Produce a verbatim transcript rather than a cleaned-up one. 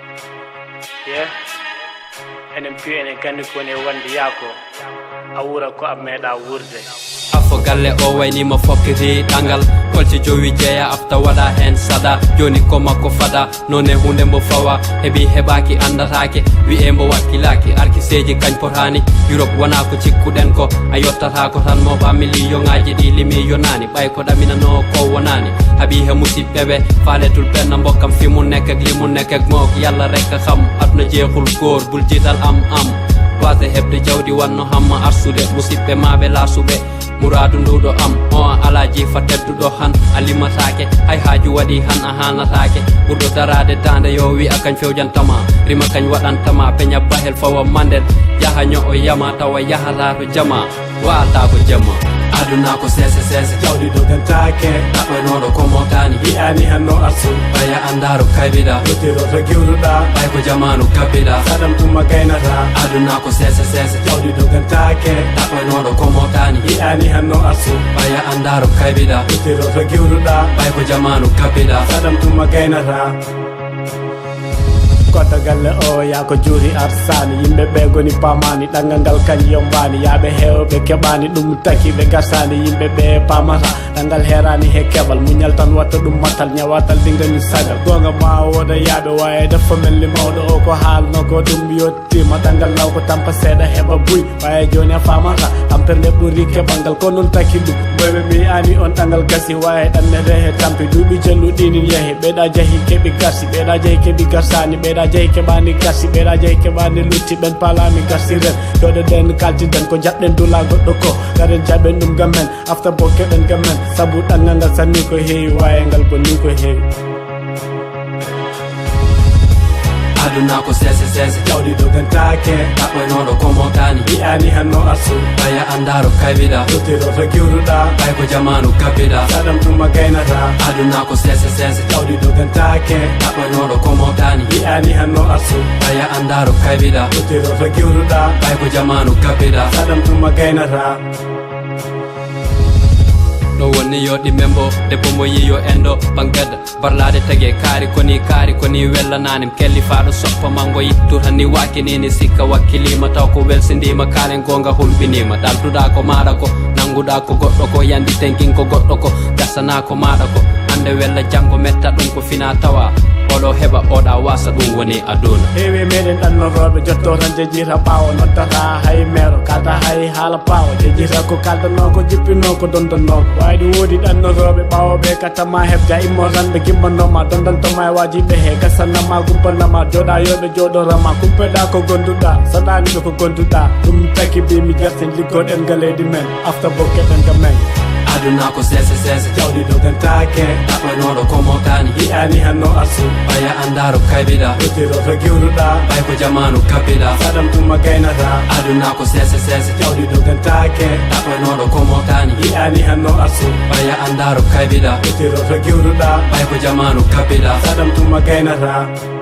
Ye, enen piyo enen kandi ko woni e wonde yaako. A wuura ko a meeɗa wuurde. Affo galle o waynima fokkiti ɗangal. Kolce jowi jeeya afta waɗa hen sada. Joni ko makko fada. None hunde mbo fawa heɓi heɓaki andatake. Wi'e mbo wakkilaaki arkiseeji kañ potaani. Europe wona ko cikkuɗen ko. A yottata ko tan mo ɓammi liyoŋaaji ɗi limi yonaani. Ɓay ko ɗaminano ko wonaani. Haɓi he musiɓɓe ɓe faaletul ɓenna mbokkam fimum nekkek limum nekkek mook yalla rekka kam. Aduna jeexul goor bul jiital am am. Waasde heɓde jawdi wanno hamma arsude musiɓɓe maɓe laasuɓe. Muraadu nduɗo am o a ala jiifa tedduɗo han. A limataake hay haaju waɗi han a hanataake. Ɓurɗo daraade daande yo wi a kañ fewjantama. Rima kañ waɗantama peña bahel fawa mandel. Yaha ño o yama tawa yahata to jama. Waalta ko jama. Aduna ko seese seese. Jawdi dogantake. Ɗaɓɓanoɗo ko motani. Yi'ani hanno arsu. Baya andaro kaybida. Rotiro to giwruɗa. Ɓay ko jamanu kabbida. Sadam tuma gaynata. Aduna ko seese seese. Jawdi dogantake. Ɗaɓɓanoɗo ko motani. Yi'ani hanno arsu. Baya andaro kaybida. Rotiro to giwruɗa. Ɓay ko jamanu kabbida. Sadam tuma gaynata. Koɗɗo galle o yaa ko juuri arsani. Yimɓe ɓe goni pamani. Ɗanngal ngal kañ yombani. Yaaɓe heewɓe keɓani ɗum taki ɓe garsani. Yimɓe ɓe pamata ɗanngal herani he keɓal. Muñal tan watta ɗum mattal. Ñawatal dinga ñu sagal. Gonga ma woda yaaɓe wayde fomelli mawɗo o ko haalno ko ɗum yottima. Ɗanngal law ko tampa seeɗa heɓa buy. Ɓaye joni a famata tampere nde ɓuri keɓal ngal ko noon taki ɗum. Boyɓe mi ani on ɗanngal gasi waye ɗannete he tampi duuɓi jalluɗinin yahi. Ɓeɗa jahi keɓi garsi ɓeɗa jahi keɓi garsani ɓeɗa jahi keɓani garsi ɓeɗa jahi keɓani lutti ɓen palami garsiren. Joɗoɗen kaltiɗen ko jaɓɗen dula goɗɗo ko. Garen jaɓen ɗum gam men afta bo keɗen gam men. Sabu ɗanngal ngal sanni ko heewi waye ngal bonni ko heewi. Aduna ko seese seese. Jawdi dogantake. Ɗaɓɓoynoɗo ko motani. Yi'ani hanno arsu. Baya andaro kaybida. Rotiro to giwruɗa. Ɓay ko jamanu kabbida. Sadam tuma gaynata. Aduna ko seese seese. Jawdi dogantake. Ɗaɓɓoynoɗo ko motani. Yi'ani hanno arsu. Baya andaro kaybida. Rotiro to giwruɗa. Ɓay ko jamanu kabbida. Sadam tuma gaynata. Ɗo woni yo ɗimɓe mbo debbo mo yiyo en ɗo ɓangada. Barlaade tege kaari koni kaari koni wellanaanim kelli faaɗo soppa mango yittu hanni waaki nini sikka wakkilima taw ko welsindima kaalen gonga hulɓinima ɗaltuɗa ko maɗa ko nanguɗa ko goɗɗo ko yandi tenkin ko goɗɗo ko gasana ko maɗa ko hande wella janngo metta ɗum ko fina tawa oɗo heɓa oɗa wasa ɗum woni aduna. Heewi meɗen ɗannorooɓe jotto tan jejjita ɓaawo noddata hay meero kalta hay haala paawo jejjita ko kaldanoo ko jippinoo ko dondonnoo ko wayde woodi ɗannorooɓe ɓaawo ɓe kattama heɓja immo tan ɓe gimmanoma dondantoma e waajiɓe he gasanama gumpanama jooɗa yoɓe jooɗorama kumpeɗa ko gonduɗa saɗani ɓe ko gonduɗa ɗum taki mbimi jarten liggoɗen ga leydi men afta bo keɗen ga men. Aduna ko seese seese. Jawdi dogantake. Ɗaɓɓoynoɗo ko motani. Yi'ani hanno arsu. Baya andaro kaybida. Rotiro to giwruɗa. Ɓay ko jamanu kabbida. Sadam tuma gaynata. Aduna ko seese seese. Jawdi dogantake. Ɗaɓɓoynoɗo ko motani. Yi'ani hanno arsu. Baya andaro kaybida. Rotiro to giwruɗa. Ɓay ko jamanu kabbida. Sadam tuma gaynata.